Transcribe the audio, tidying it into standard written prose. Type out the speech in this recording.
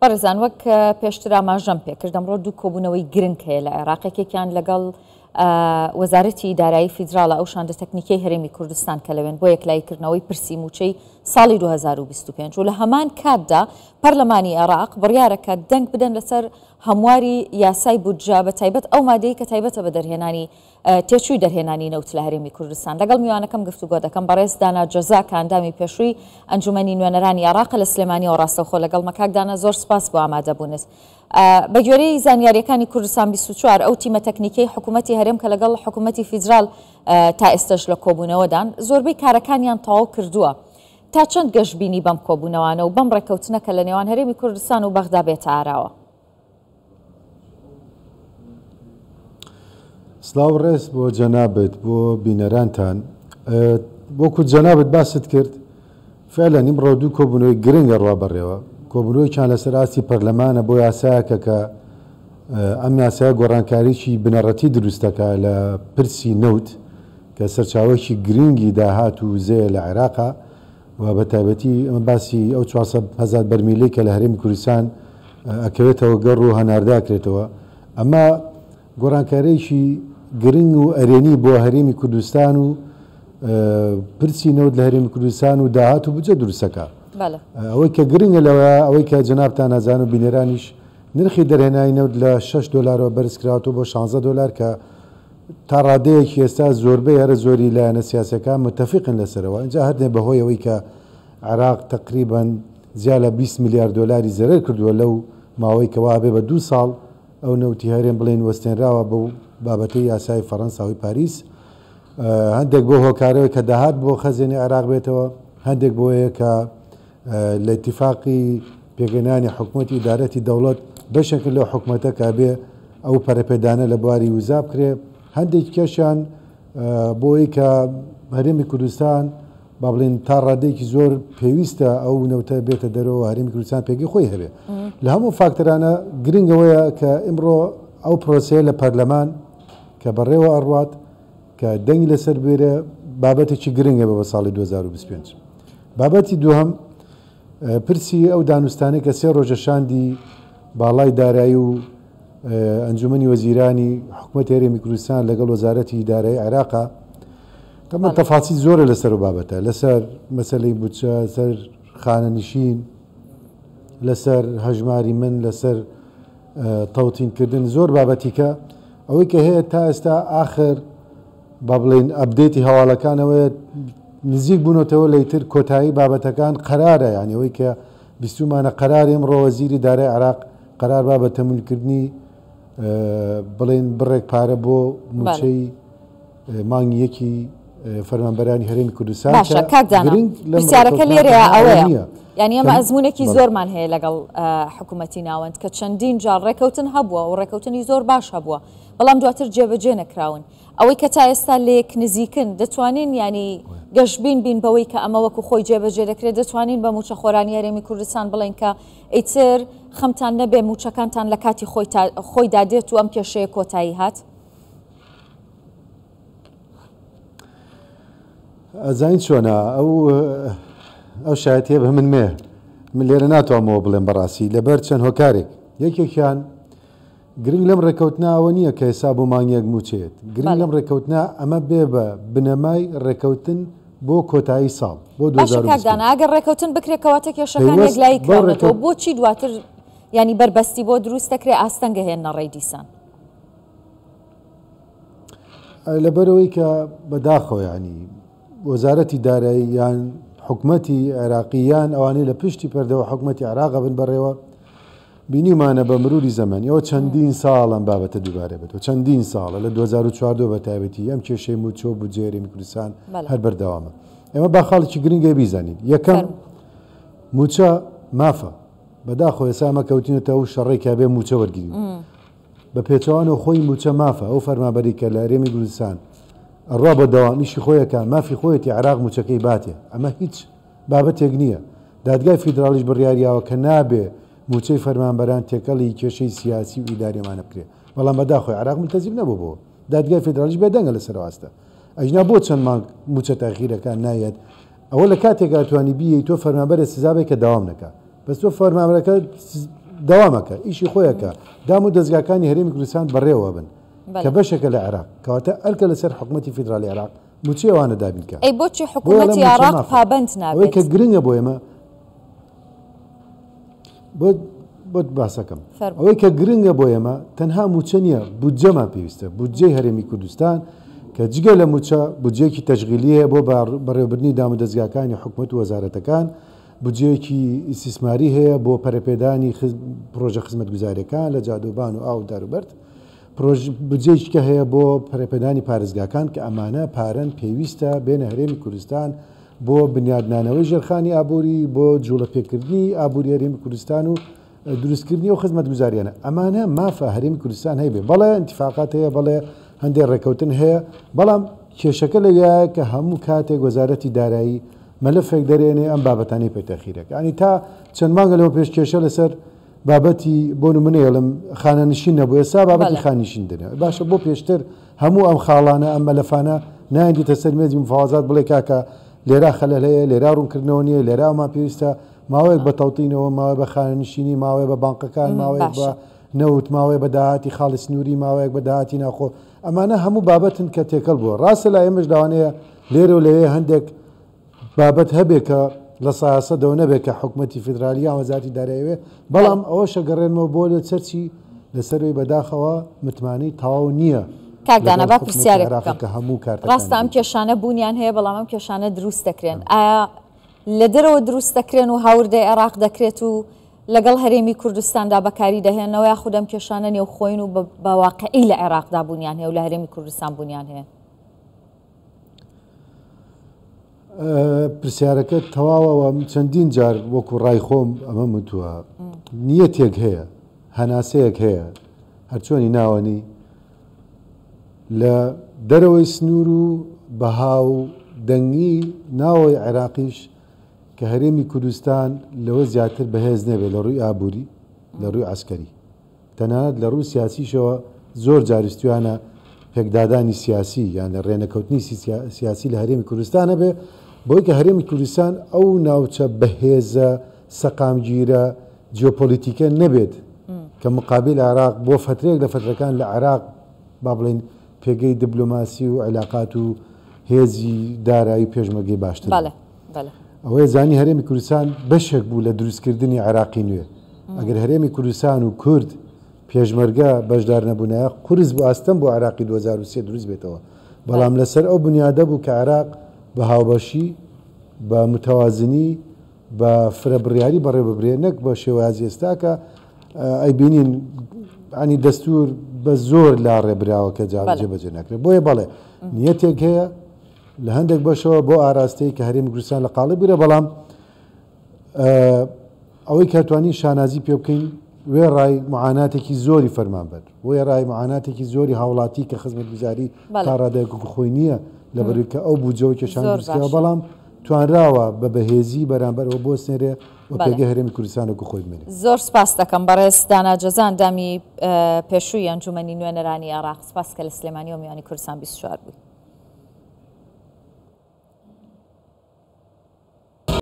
بەڕێزان وەک پێشتر ئاماژەم پێکرد ئەمڕۆ دوو کۆبوونەوەی گرنگ هەیە لە عێراق یەکێکیان لەگەڵ وەزارەتی دارایی فیدراڵە ئەو شاندە تەکنیکیەی هەرێمی کوردستان کە لەوێن بۆ یەکلاییکردنەوەی پرسی مووچەی ساڵی 2025 و لە هەمان کاتدا پەرلەمانی عێراق بڕیارە کە دەنگ بدەن لەسەر هەمواری یاسای بودجە بە تایبەت ئەو مادەی کە تایبەتە بە دەرهێنانی تێچووی دەرهێنانی نەوت لە هەرێمی کوردستان. لەگەڵ میوانەکەم گفتوگۆ دەکەم، بەڕێز دانا جەزا کە ئەندامی پێشووی ئەنجومەنی نوێنەرانی عێراقە لە سلێمانیەوە ڕاستەوخۆ لەگەڵمە. کاک دانا زۆر سوپاس بۆ ئامادەبوونت. بەگوێرەی زانیارییەکانی کوردستان 24 ئەو تیمە تەکنیکیەی حکوومەتی هەرێم کە لەگەڵ حکوومەتی فیدرال تا ئێستەش لە کۆبوونەوەدان زۆربەی کارەکانیان تەواو کردووە. تا چەند گەشبینی بەم کۆبوونەوانە و بەم ڕێککەوتنە کە لە نێوان هەرێمی کوردستان و بەغدا بێتە ئاراوە؟ سڵاو ڕێز بۆ جەنابت بۆ بینەرانتان وەکو جەنابت باست کرد فعلا ئیمڕۆ دوو کۆبوونەوەی گرنگە ڕوا بەڕێوە کۆبوونەوەیان لەسەر ئاستی پەرلەمانە بۆ یاسایەکە کە ئەم یاسایە گۆڕانکاریی بنەڕەتی دروستەکە لە پرسی نەوت کە سەرچاوەکی گرنگی داهات و وزەیە لە عێراقا و بە تایبەتی ئەمە باسی ئەو 400 هەزار بەرمیلەی کە لە هەرێمی کوردستان ئەکەوێتەوە گەڕ و هەناردە ئەکرێتەوە ئەمە گۆڕانکاریی گرنگ و ئەرێنی بۆ هەرێمی کوردستان و پرسی نەوت لە هەرێمی کوردستان و داهات و بودجە دروستەکە ئەوەی کە گرنگە لەوە ئەوەی کە جەنابتان ئەزان و بینەرانیش نرخی دەرهێنانی نەوت لە 6 دۆلارەوە بەرز کراوەتەوە بۆ 16 دۆلار کە تا ڕادەیەکی ئێستا زۆربەی هەرە زۆری لایەنە سیاسیەکان متەفیقن لەسەرەوە ئینجا هەر بەهۆی ئەوەی کە عێراق تەقریبەن زیا لە 20 ملیار دۆلاری زەرەر کردووە لەو ماوەی کە وا بێ بە دوو ساڵ ئەو نەوتی هەرێم بڵێن وەستێنراوە بەو بابەتەی یاسای فەڕەنساوی پاریس هەندێک بۆ هۆکارەوەی کە داهات بۆ خەزێنی عێراق بێتەوە هەندێک بۆیە کە لە ئیتیفاقی پێکهێنانی حکومەتی ئیدارەتی دەوڵەت بەشێکن لەو حکومەتە کە بێ ئەو پەرەپێدانە لە بواری وزا بکرێ هەندێک کێشیان بۆی کە هەرێمی کوردستان با بڵێن تا ڕادەیەکی زۆر پێویستە ئەو نەوتە بێتە دەرەوە هەرێمی کوردستان پێگەی خۆی هەبێ لە هەموو فاکتەرانە گرنگەوەیە کە ئیمڕۆ ئەو پرۆسەیە لە پەرلەمان کە بەڕێوە ئەڕوات کە دەنگی لەسەر بێرە بابەتێکی گرنگە بە ساڵی 2025 بابەتی دووهەم پرسی ئەو دانوستانەی کە سێ ڕۆژە شاندی باڵای دارایی و ئەنجومەنی وەزیرانی حکومەتی هەرێمی کوردستان لەگەڵ وەزارەتی دارایی عێراقا تەمە تەفاسی زۆرە لەسەر و بابەتە لەسەر مەسەلەی بودجە سەر خانەنشین لەسەر هەژماری من لەسەر تەوتینکردن زۆر بابەتیکە ئەوەی کە هەیە تا ئێستا ئاخر با بڵێین ئەپدەیتی هەواڵەکانەوەیە نزیک بوونەتەوە لە ئیتر کۆتایی بابەتەکان قەرارە یانی ئەوەی کە بیستومانە قەرار ئمڕۆ وەزیری دارای عێراق قەرار با بە تەمویلکردنی بڵێن بڕێک پارە بۆ مووچەی مانگی یەکی فەرمانبەرانی هەرێمی کوردستان باشە کاک دانا پرسیارەکە لێرەیە ئەوەیە یعنی ئەمە ئەزمونێکی زۆرمان هەیە لەگەڵ حکوومەتی ناوەند کە چەندین جار ڕێکەوتن هەبووە و ڕێکەوتنی زۆر باش هەبووە بەڵام دواتر جێبەجێ نەکراون ئەوەی کە تا ئێستا لەیەک نزیکن دەتوانین یانی گەشبین بین بەوەی کە ئەمە وەکو خۆی جێبەجێ دەکرێت دەتوانین بە مووچەخۆرانی هەرێمی کوردستان بڵێین کە ئیتر خەمتان نەبێ مووچەکانتان لە کاتی خۆی خۆیدا دێت و ئەم کێشەیە کۆتایی هات؟ ئەزانی چۆنە ئەو ئەو شایەتیە بە من مێ من لێرە ناتوانمەوە بڵێم بەڕاستی لەبەر چەند هۆکارێک یەکێکیان گرنگ لەم ڕێکەوتنە ئەوە نییە کە ئێستا بۆ مانگێک مووچەیەت، گرنگ لەم ڕێکەوتنە ئەمە بێ بە بنەمای ڕێکەوتن بۆ کۆتایی ساڵ، بۆ باشە کاک 2025. دانا ئەگەر ڕێکەوتن بکرێ کەواتە کێشەکان پەیوەست یەکلایی بەو کراونەتەوە ڕێکەوت. بۆچی دواتر یانی بەربەستی بۆ دروست دەکرێ ئاستەنگ ئەهێننە ڕێی دیسان؟ لەبەرئەوەی کە بەداخەوە یانی وەزارەتی دارایی یان حکومەتی عێراقی یان ئەوانەی لە پشتی پەردەوە حکومەتی عێراق ئەبن بەڕێوە بینیمانە بە مروری زەمەن ئەوە چەندین ساڵ ئەم بابەتە دووبارە بێتەوە چەندین ساڵە لە 2014 بە تایبەتی ئەم کێشەی مووچە و بودجەی هەرێمی کوردستان هەر بەردەوامە ئێمە با خاڵێکی گرنگە بیزانین یەکەم مووچە مافە بەداخۆ ئێستا ئەمە کەوتینەتە ئەو شەڕێک کە بێ مووچە وەرگین بە پێچەوانەوە خۆی مووچە مافە ئەو فەرمابەری کە لە هەرێمی کوردستان ئەڕوا بە دەوام ئیشی خۆیەکە مافی خۆیەتی عێراق مووچەکەی باتێ ئەمە هیچ بابەتێک نییە، دادگای فیدراڵیش بڕیاریاوە کە نابێ مووچەی فەرمانبەران تێکەڵی کێشەی سیاسی و ئیداری ئەمانە بکرێ، بەڵام بەداخەوە عێراق مولتەزیم نەبوو بەوە، دادگای فیدراڵیش بێدەنگە لەسەر ئەو ئاستە، ئەگینا بۆ چەند مانگ مووچە تاخیرەکان نایەت، ئەوە لە کاتێکا توانی بیەی تۆ فەرمانبەرێ سزا بەی کە داوام نەکا، بەس تۆ فەرمانبەرەکە دەوامەکە ئیشی خۆیەکە دام و دەزگاکانی هەرێمی کوردستان بەڕێوە بن کە بەشێکە لە عێراق کەواتە ئەرکە لەسەر حکومەتی فیدرالی عێراق مووچەی ئەوانە دابین کە. ئەی بۆچی حکومەتی عێراق پابەند نابێت؟ ئەوەی کە گرنگە بۆ ئێمە بۆت بۆت باسەکەم ئەوەی کە گرنگە بۆ ئێمە تەنها مووچە نییە بودجەمان پێویستە بودجەی هەرێمی کوردستان کە جگە لە مووچە بودجەیەکی تەشغیلی هەیە بۆ بەڕێوەبردنی دامودەزگاکانی حکومەت و وەزارەتەکان بودجەیەکی ئیستیسماری هەیە بۆ پەرەپێدانی پرۆژە خزمەتگوزاریەکان لە جادۆبان و ئاو و داروبەرد بودجەیەکی کە هەیە بۆ پەرەپێدانی پارێزگاکان کە ئەمانە پارەن پێویستە بێنە هەرێمی کوردستان بۆ بنیادنانەوەی ژێرخانی ئابووری، بۆ جوڵە پێکردنی ئابووری هەرێمی کوردستان و دروستکردنی ئەو خزمەتگوزاریانە. ئەمانە مافە هەرێمی کوردستان هەیبێ. بەڵێ ئینتیفاقات هەیە، بەڵێ هەندێک ڕێکەوتن هەیە، بەڵام کێشەکە لەویایە کە هەموو کاتێک وەزارەتی دارایی مەلەفێک دەرێنێ ئەم بابەتانەی پێ تەخیرەکە. یانی تا چەند مانگە لەوە پێش کێشە لەسەر بابەتی بۆ نمونە ئێڵم خانەنشین نەبوو ئێستا بابەتی خانشین دەنێ باشە بۆ پێشتر هەموو ئەم خاڵانە ئەم مەلەفانە نایندیتە سەر مێزی مفاوەزات بڵێ کاکە لێرا خەلەل هەیە لێرا ڕوونکردنەوە نییە لێرا ئەومان پێویستە ماوەیەک بە تەوتینەوە ماوەیە بە خانەنشینی ماوەیە بە بانقەکان ماوەیەک بە نەوت ماوەیە بە داهاتی خاڵی سنووری ماوەیەک بە داهاتی ناخۆ ئەمانە هەموو بابەتن کە تێکەڵ بووە ڕاستە لای ئێمەش لەوانەیە لێرە و لەوێ هەندێک بابەت هەبێ کە لە سایاسەدەوە نەبێ کە حکومەتی فیدرالی یان وەزارەتی دارایی ئەوێ، بەڵام ئەوەش ئەگەڕێنمەوە بۆ لە چەرچی لەسەروی بەداخەوە متمانەی تەواو نییە کاک دانا لەگەڵ با حکومەتی پرسیارێک عێراقی بکەم کە هەموو کارتەکانی ڕاستە ئەم بگرێت. کێشانە بوونیان هەیە بەڵام ئەم کێشانە دروست دەکرێن ئایا لە دەرەوە دروست دەکرێن و هاوردەی عێراق دەکرێت و لەگەڵ هەرێمی کوردستاندا بەکاری دەهێنەوە یاخود ئەم کێشانە نێوخۆین و بە واقعی لە عێراقدا بوونیان هەیە و لە هەرێمی کوردستان بوونیان هەیە؟ پرسیارەکە تەواوە من چەندین جار وەکو ڕای خۆم ئەمە وتووە نیەتێک هەیە هەناسەیەک هەیە هەرچۆنی ناوەنی لە دەرەوەی سنوور و بەها و دەنگی ناوەی عێراقیش کە هەرێمی کوردستان لەوە زیاتر بەهێز نەبێت لە ڕووی ئابووری لە ڕووی عسکەری تەنانەت لە ڕووی سیاسیشەوە زۆر جار ویستویانە پێکدادانی سیاسی یان لە ڕێنەکەوتنی سیاسی لە هەرێمی کوردستان هەبێ بۆی کە هەرێمی کوردستان ئەو ناوچە بەهێزە سەقامگیرە جیۆپۆلیتیکە نەبێت کە مقابل عێراق بۆ فترەیەک لە فترەکان لە عێراق با بڵێین پێگەی دبلۆماسی و عیلاقات و هێزی دارایی پێشمەرگەی باشتر بوو. ئەوەیە زانی هەرێمی کوردستان بەشێک بوو لە دروستکردنی عێراقی نوێ. ئەگەر هەرێمی کوردستان و کورد پێشمەرگە بەشدار نەبوونایە قورس بوو ئاستەم بوو عێراقی 2003 دروست بێتەوە. بەڵام لەسەر ئەو بنیادە بوو کە عێراق بە هاوبەشی، بە متوازنی، بە فرە بڕیاری بەڕێوە ببرێ نەک بە شێوازی ئێستا کە ئەیبینین ینی دەستور بە زۆر لاڕێ براوە کە جێبەجێ ناکرێت. بۆیە بەڵێ نیەتێک هەیە لە هەندێک بەشەوە بۆ ئاراستەی کە هەرێمی کوردستان لە قاڵب بگرە بەڵام ئەوەی کە توانین شانازی پێ بکەین وێڕای معاناتێکی زۆری فەرمانبەر وێڕای معاناتێکی زۆری هاوڵاتی کە خزمەتگوزاری تا ڕادەیەک خۆی نییە لەبەروی کە ئەو بودجەوە کێشان دروستکراوە بەڵام توانراوە بە بەهێزی بەرامبەر ئەوە بوەستێنرێ و پێگەی هەرێمی کوردستان وەکو خۆی بمێنێ. زۆر سپاس دەکەم بەڕێز دانا جەزا ئەندامی پێشووی ئەنجومەنی نوێنەرانی عێراق سپاس کە لە سلێمانیەوە میوانی کوردستان 24 بووی.